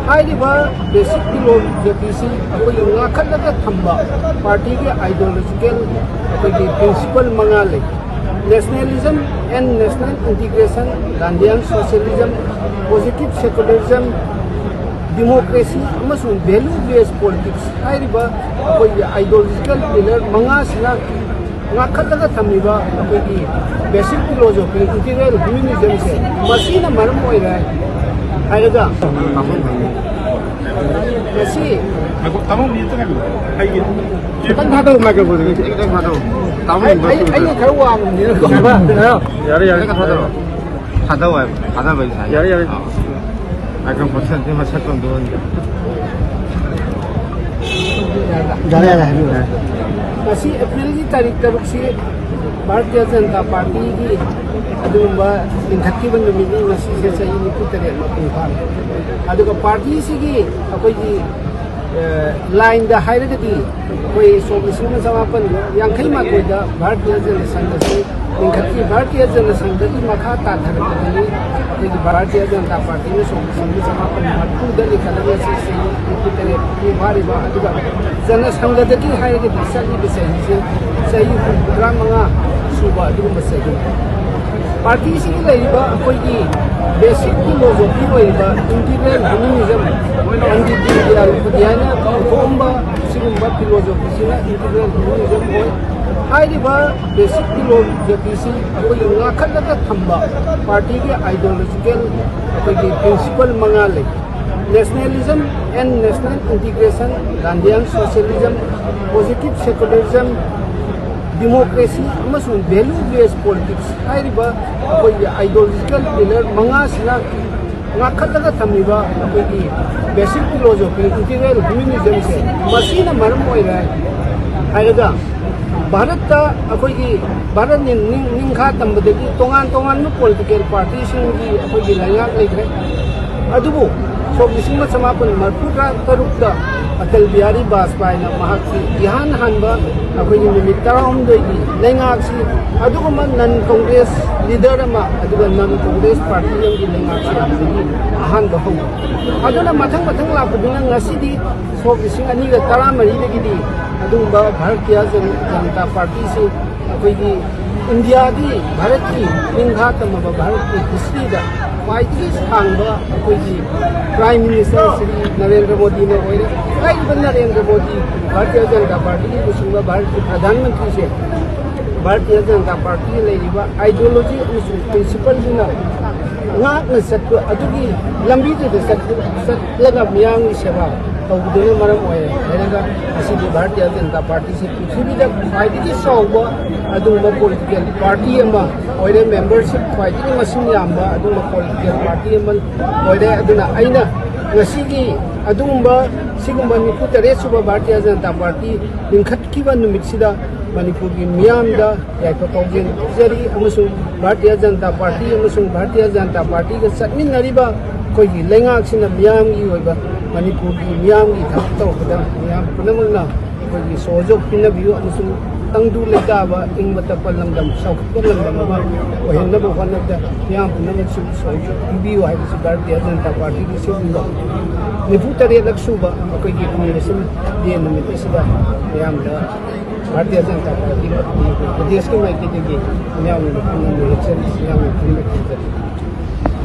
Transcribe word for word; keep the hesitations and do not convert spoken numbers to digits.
ꯍꯥꯏꯔꯤꯕ ꯕꯦꯁꯤꯛ ꯐꯤꯂꯣꯁꯣꯐꯤꯁꯤ ꯑꯩꯈꯣꯏꯒꯤ ꯉꯥꯛꯈꯠꯂꯒ ꯊꯝꯕ ꯄꯥꯔꯇꯤꯒꯤ ꯑꯥꯏꯗꯤꯌꯣꯂꯣꯖꯤꯀꯦꯜ ꯑꯩꯈꯣꯏꯒꯤ ꯄ꯭ꯔꯤꯟꯁꯤꯄꯜ ꯃꯉꯥ ꯂꯩ꯫ Nationalism and national integration, Gandhian socialism, positive secularism, democracy ꯑꯃꯁꯨꯡ value based politics ꯍꯥꯏꯔꯤꯕ ꯑꯩꯈꯣꯏꯒꯤ ꯑꯥꯏꯗꯤꯌꯣꯂꯣꯖꯤꯀꯦꯜ ꯄꯤꯂꯔ ꯃꯉꯥꯁꯤꯅ ꯉꯥꯛꯈꯠꯂꯒ ꯊꯝꯃꯤꯕ ꯑꯩꯈꯣꯏꯒꯤ ꯕꯦꯁꯤꯛ ꯐꯤꯂꯣꯁꯣꯐꯤ ꯏꯟꯇꯤꯒ꯭ꯔꯦꯜ ꯍ꯭ꯌꯨꯃꯦꯅꯤꯖꯝꯁꯦ, ꯃꯁꯤꯅ ꯃꯔꯝ ꯑꯣꯏꯔꯦ ꯍꯥꯏꯔꯒ, ꯃꯁꯤ ꯉꯥꯏꯈꯣ, ꯇꯥꯃꯣ, ꯃꯤꯅꯤꯠ ꯑꯝꯇ ꯉꯥꯏꯕꯤꯌꯨ꯫ ꯑꯩꯒꯤ ꯈꯤꯇꯪ ꯊꯥꯗꯧ, ꯃꯥꯏꯀ꯭ꯔꯣꯐꯣꯟꯁꯦ ꯈꯤꯇꯪ ꯊꯥꯗꯧ꯫ ꯇꯥꯃꯣ ꯑꯩ, ꯑꯩ, ꯃꯤꯅꯤꯠ ꯑꯩꯅ ꯈꯔ ꯋꯥꯡꯕꯅꯤꯅꯀꯣ꯫ ꯌꯥꯔꯦ, ꯌꯥꯔꯦ꯫ ꯈꯤꯇꯪ ꯊꯥꯗꯧ꯫ ꯊꯥꯗꯧ ꯍꯥꯏꯕ, ꯊꯥꯗꯕꯩ ꯁꯥꯏ꯫ ꯌꯥꯔꯦ, ꯌꯥꯔꯦ꯫ ꯑꯥ꯫ ꯃꯥꯏꯀ꯭ꯔꯣꯐꯣꯟꯁꯦ ꯑꯝꯇ ꯃꯁꯛꯇꯣ ꯑꯝꯇ ꯎꯍꯟꯒꯦ꯫ ꯌꯥꯔꯦ, ꯌꯥꯔꯦ, ꯍꯥꯏꯕꯤꯌꯨ, ꯌꯥꯔꯦ꯫ ꯉꯁꯤ ꯑꯦꯄ꯭ꯔꯤꯜꯒꯤ ꯇꯥꯔꯤꯛ ꯇꯔꯨꯛꯁꯤ ꯚꯥꯔꯇꯤꯌ ꯖꯅꯇꯥ ꯄꯥꯔꯇꯤꯒꯤ ꯑꯗꯨꯒꯨꯝꯕ ꯂꯤꯡꯈꯠꯈꯤꯕ ꯅꯨꯃꯤꯠꯅꯤ꯫ ꯉꯁꯤꯁꯦ ꯆꯍꯤ ꯅꯤꯐꯨ ꯇꯔꯦꯠ ꯃꯄꯨꯡ ꯐꯥꯔꯦ꯫ ꯑꯗꯨꯒ ꯄꯥꯔꯇꯤꯁꯤꯒꯤ ꯑꯩꯈꯣꯏꯒꯤ, ꯑ, ꯂꯥꯏꯟꯗ ꯍꯥꯏꯔꯒꯗꯤ ꯑꯩꯈꯣꯏ ꯁꯣꯛ ꯂꯤꯁꯤꯡ ꯑꯃ ꯆꯃꯥꯄꯟ ꯌꯥꯡꯈꯩ ꯃꯥꯊꯣꯏꯗ ꯚꯥꯔꯇꯤꯌ ꯖꯅꯁꯪꯘꯁꯤ ꯂꯤꯡꯈꯠꯈꯤ꯫ ꯚꯥꯔꯇꯤꯌ ꯖꯅꯁꯪꯘꯒꯤ ꯃꯈꯥ ꯇꯥꯊꯔꯛꯄꯗꯒꯤ ꯑꯩꯈꯣꯏꯒꯤ ꯚꯥꯔꯇꯤꯌ ꯖꯅꯇꯥ ꯄꯥꯔꯇꯤꯅ ꯁꯣꯛ ꯂꯤꯁꯤꯡ ꯑꯃ ꯆꯃꯥꯄꯟ ꯃꯔꯤꯐꯨꯗ ꯂꯤꯡꯈꯠꯂꯒ ꯉꯁꯤ ꯆꯍꯤ ꯅꯤꯐꯨ ꯇꯔꯦꯠ ꯃꯄꯨꯡ ꯐꯥꯔꯤꯕ, ꯑꯗꯨꯒ ꯖꯅꯁꯪꯘꯗꯒꯤ ꯍꯥꯏꯔꯒꯗꯤ ꯆꯠꯂꯤꯕ ꯆꯍꯤꯁꯦ ꯆꯍꯤ ꯍꯨꯝꯐꯨꯇꯔꯥ ꯃꯉꯥ ꯁꯨꯕ ꯑꯗꯨꯒꯨꯝꯕ ꯆꯍꯤ꯫ ꯄꯥꯔꯇꯤꯁꯤꯒꯤ ꯂꯩꯔꯤꯕ ꯑꯩꯈꯣꯏꯒꯤ ꯕꯦꯁꯤꯛ ꯐꯤꯂꯣꯁꯣꯐꯤ ꯑꯣꯏꯔꯤꯕ ꯏꯟꯇꯤꯒ꯭ꯔꯦꯜ ꯍ꯭ꯌꯨꯃꯦꯅꯤꯖꯝ, ꯄꯟꯗꯤꯠ ꯗꯤꯟ ꯗꯌꯥꯜ ꯎꯄꯥꯙ꯭ꯌꯥꯌꯅ ꯄꯨꯊꯣꯛꯑꯝꯕ ꯁꯤꯒꯨꯝꯕ ꯐꯤꯂꯣꯁꯣꯐꯤꯁꯤꯅ ꯏꯟꯇꯤꯒ꯭ꯔꯦꯜ ꯍ꯭ꯌꯨꯃꯦꯅꯤꯖꯝ ꯑꯣꯏ꯫ ꯍꯥꯏꯔꯤꯕ ꯕꯦꯁꯤꯛ ꯐꯤꯂꯣꯁꯣꯐꯤꯁꯤ ꯑꯩꯈꯣꯏꯒꯤ ꯉꯥꯛꯈꯠꯂꯒ ꯊꯝꯕ ꯄꯥꯔꯇꯤꯒꯤ ꯑꯥꯏꯗꯤꯌꯣꯂꯣꯖꯤꯀꯦꯜ ꯑꯩꯈꯣꯏꯒꯤ ꯄ꯭ꯔꯤꯟꯁꯤꯄꯜ ꯃꯉꯥ ꯂꯩ꯫ Nationalism and national integration, Gandhian socialism, positive secularism, democracy ꯑꯃꯁꯨꯡ value based politics ꯍꯥꯏꯔꯤꯕ ꯑꯩꯈꯣꯏꯒꯤ ꯑꯥꯏꯗꯤꯌꯣꯂꯣꯖꯤꯀꯦꯜ ꯄꯤꯂꯔ ꯃꯉꯥꯁꯤꯅ ꯉꯥꯛꯈꯠꯂꯒ ꯊꯝꯃꯤꯕ ꯑꯩꯈꯣꯏꯒꯤ ꯕꯦꯁꯤꯛ ꯐꯤꯂꯣꯁꯣꯐꯤ ꯏꯟꯇꯤꯒ꯭ꯔꯦꯜ ꯍ꯭ꯌꯨꯃꯦꯅꯤꯖꯝꯁꯦ, ꯃꯁꯤꯅ ꯃꯔꯝ ꯑꯣꯏꯔꯦ ꯍꯥꯏꯔꯒ ꯚꯥꯔꯠꯇ ꯑꯩꯈꯣꯏꯒꯤ ꯚꯥꯔꯠ ꯅꯤꯡ-, ꯅꯤꯡ-, ꯅꯤꯡꯈꯥ ꯇꯝꯕꯗꯒꯤ ꯇꯣꯉꯥꯟ ꯇꯣꯉꯥꯟꯕ ꯄꯣꯂꯤꯇꯤꯀꯦꯜ ꯄꯥꯔꯇꯤꯁꯤꯡꯒꯤ ꯑꯩꯈꯣꯏꯒꯤ ꯂꯩꯉꯥꯛ ꯂꯩꯈ꯭ꯔꯦ꯫ ꯑꯗꯨꯕꯨ ꯁꯣꯛ ꯂꯤꯁꯤꯡ ꯑꯃ ꯆꯃꯥꯄꯟ ꯃꯔꯤꯐꯨꯇꯔꯥ ꯇꯔꯨꯛꯇ ꯑꯇꯜ ꯕꯤꯍꯥꯔꯤ ꯕꯥꯖꯄꯥꯏꯅ ꯃꯍꯥꯛꯀꯤ ꯏꯍꯥꯟ ꯍꯥꯟꯕ ꯑꯩꯈꯣꯏꯒꯤ ꯅꯨꯃꯤꯠ ꯇꯔꯥꯍꯨꯝꯗꯣꯏꯒꯤ ꯂꯩꯉꯥꯛꯁꯤ ꯑꯗꯨꯒꯨꯝꯕ ꯅꯟ ꯀꯣꯡꯒ꯭ꯔꯦꯁ ꯂꯤꯗꯔ ꯑꯃ, ꯑꯗꯨꯒ ꯅꯟ ꯀꯣꯡꯒ꯭ꯔꯦꯁ ꯄꯥꯔꯇꯤ ꯑꯃꯒꯤ ꯂꯩꯉꯥꯛꯁꯤ ꯑꯗꯨꯗꯒꯤ ꯑꯍꯥꯟꯕ ꯍꯧꯏ꯫ ꯑꯗꯨꯅ ꯃꯊꯪ ꯃꯊꯪ ꯂꯥꯛꯄꯗꯨꯅ ꯉꯁꯤꯗꯤ ꯁꯣꯛ ꯂꯤꯁꯤꯡ ꯑꯅꯤꯒ ꯇꯔꯥꯃꯔꯤꯗꯒꯤꯗꯤ ꯑꯗꯨꯒꯨꯝꯕ ꯚꯥꯔꯇꯤꯌ ꯖꯟ-, ꯖꯅꯇꯥ ꯄꯥꯔꯇꯤꯁꯤ ꯑꯩꯈꯣꯏꯒꯤ ꯏꯟꯗꯤꯌꯥꯒꯤ, ꯚꯥꯔꯠꯀꯤ ꯅꯤꯡꯈꯥ ꯇꯝꯃꯕ ꯚꯥꯔꯠꯀꯤ ꯍꯤꯁꯇ꯭ꯔꯤꯗ ꯈ꯭ꯋꯥꯏꯗꯒꯤ ꯁꯥꯡꯕ ꯑꯩꯈꯣꯏꯒꯤ ꯄ꯭ꯔꯥꯏꯝ ꯃꯤꯅꯤꯁꯇꯔ ꯁ꯭ꯔꯤ ꯅꯔꯦꯟꯗ꯭ꯔ ꯃꯣꯗꯤꯅ ꯑꯣꯏꯔꯦ꯫ ꯍꯥꯏꯔꯤꯕ ꯅꯔꯦꯟꯗ꯭ꯔ ꯃꯣꯗꯤ, ꯚꯥꯔꯇꯤꯌ ꯖꯅꯇꯥ ꯄꯥꯔꯇꯤꯒꯤ ꯂꯨꯆꯤꯡꯕ ꯚꯥꯔꯠꯀꯤ ꯄ꯭ꯔꯙꯥꯟ ꯃꯟꯇ꯭ꯔꯤꯁꯦ, ꯚꯥꯔꯇꯤꯌ ꯖꯅꯇꯥ ꯄꯥꯔꯇꯤꯒꯤ ꯂꯩꯔꯤꯕ ꯑꯥꯏꯗꯤꯌꯣꯂꯣꯖꯤ ꯑꯃꯁꯨꯡ ꯄ꯭ꯔꯤꯟꯁꯤꯄꯜꯗꯨꯅ ꯉꯥꯛꯅ ꯆꯠꯄ ꯑꯗꯨꯒꯤ ꯂꯝꯕꯤꯗꯨꯗ ꯆꯠ-, ꯆꯠꯂꯒ ꯃꯤꯌꯥꯝꯒꯤ ꯁꯦꯕꯥ ꯇꯧꯕꯗꯨꯅ ꯃꯔꯝ ꯑꯣꯏꯔꯦ ꯍꯥꯏꯔꯒ ꯉꯁꯤꯗꯤ ꯚꯥꯔꯇꯤꯌ ꯖꯅꯇꯥ ꯄꯥꯔꯇꯤꯁꯤ ꯄ꯭ꯔꯤꯊꯤꯕꯤꯗ ꯈ꯭ꯋꯥꯏꯗꯒꯤ ꯆꯥꯎꯕ ꯑꯗꯨꯒꯨꯝꯕ ꯄꯣꯂꯤꯇꯤꯀꯦꯜ ꯄꯥꯔꯇꯤ ꯑꯃ ꯑꯣꯏꯔꯦ, ꯃꯦꯝꯕꯔꯁꯤꯞ ꯈ꯭ꯋꯥꯏꯗꯒꯤ ꯃꯁꯤꯡ ꯌꯥꯝꯕ ꯑꯗꯨꯒꯨꯝꯕ ꯄꯣꯂꯤꯇꯤꯀꯦꯜ ꯄꯥꯔꯇꯤ ꯑꯃ ꯑꯣꯏꯔꯦ꯫ ꯑꯗꯨꯅ ꯑꯩꯅ ꯉꯁꯤꯒꯤ ꯑꯗꯨꯒꯨꯝꯕ ꯁꯤꯒꯨꯝꯕ ꯅꯤꯐꯨ ꯇꯔꯦꯠ ꯁꯨꯕ ꯚꯥꯔꯇꯤꯌ ꯖꯅꯇꯥ ꯄꯥꯔꯇꯤ ꯂꯤꯡꯈꯠꯈꯤꯕ ꯅꯨꯃꯤꯠꯁꯤꯗ ꯃꯅꯤꯄꯨꯔꯒꯤ ꯃꯤꯌꯥꯝꯗ ꯌꯥꯏꯐ ꯄꯥꯎꯖꯦꯜ ꯄꯤꯖꯔꯤ, ꯑꯃꯁꯨꯡ ꯚꯥꯔꯇꯤꯌ ꯖꯅꯇꯥ ꯄꯥꯔꯇꯤ ꯑꯃꯁꯨꯡ ꯚꯥꯔꯇꯤꯌ ꯖꯅꯇꯥ ꯄꯥꯔꯇꯤꯒ ꯆꯠꯃꯤꯟꯅꯔꯤꯕ ꯑꯩꯈꯣꯏꯒꯤ ꯂꯩꯉꯥꯛꯁꯤꯅ ꯃꯤꯌꯥꯝꯒꯤ ꯑꯣꯏꯕ, ꯃꯅꯤꯄꯨꯔꯒꯤ ꯃꯤꯌꯥꯝꯒꯤ ꯊꯕꯛ ꯇꯧꯔꯛꯄꯗ ꯃꯤꯌꯥꯝ ꯄꯨꯝꯅꯃꯛꯅ ꯑꯩꯈꯣꯏꯒꯤ ꯁꯍꯌꯣꯒ ꯄꯤꯅꯕꯤꯌꯨ ꯑꯃꯁꯨꯡ ꯇꯪꯗꯨ ꯂꯩꯇꯥꯕ, ꯏꯪꯕ ꯇꯞꯄ ꯂꯝꯗꯝ, ꯆꯥꯎꯈꯠꯄ ꯂꯝꯗꯝ ꯑꯃ ꯑꯣꯏꯍꯟꯅꯕ ꯍꯣꯠꯅꯕꯗ ꯃꯤꯌꯥꯝ ꯄꯨꯝꯅꯃꯛꯁꯨ ꯁꯍꯌꯣꯒ ꯄꯤꯕꯤꯌꯨ ꯍꯥꯏꯕꯁꯤ ꯚꯥꯔꯇꯤꯌ ꯖꯅꯇꯥ ꯄꯥꯔꯇꯤꯒꯤ ꯁꯤꯒꯨꯝꯕ ꯅꯤꯐꯨ ꯇꯔꯦꯠꯂꯛ ꯁꯨꯕ ꯑꯩꯈꯣꯏꯒꯤ ꯐꯥꯎꯟꯗꯦꯁꯟ ꯗꯦ ꯅꯨꯃꯤꯠ ꯑꯁꯤꯗ ꯃꯌꯥꯝꯗ ꯚꯥꯔꯇꯤꯌ ꯖꯅꯇꯥ ꯄꯥꯔꯇꯤ ꯄ꯭ꯔꯗꯦꯁꯀꯤ ꯃꯥꯏꯀꯩꯗꯒꯤ ꯃꯤꯌꯥꯝꯒꯤ ꯃꯐꯝ ꯑꯃ ꯂꯦꯞꯆꯔꯤ, ꯃꯤꯌꯥꯝꯒꯤ ꯃꯐꯝꯗ ꯊꯝꯖꯔꯤ꯫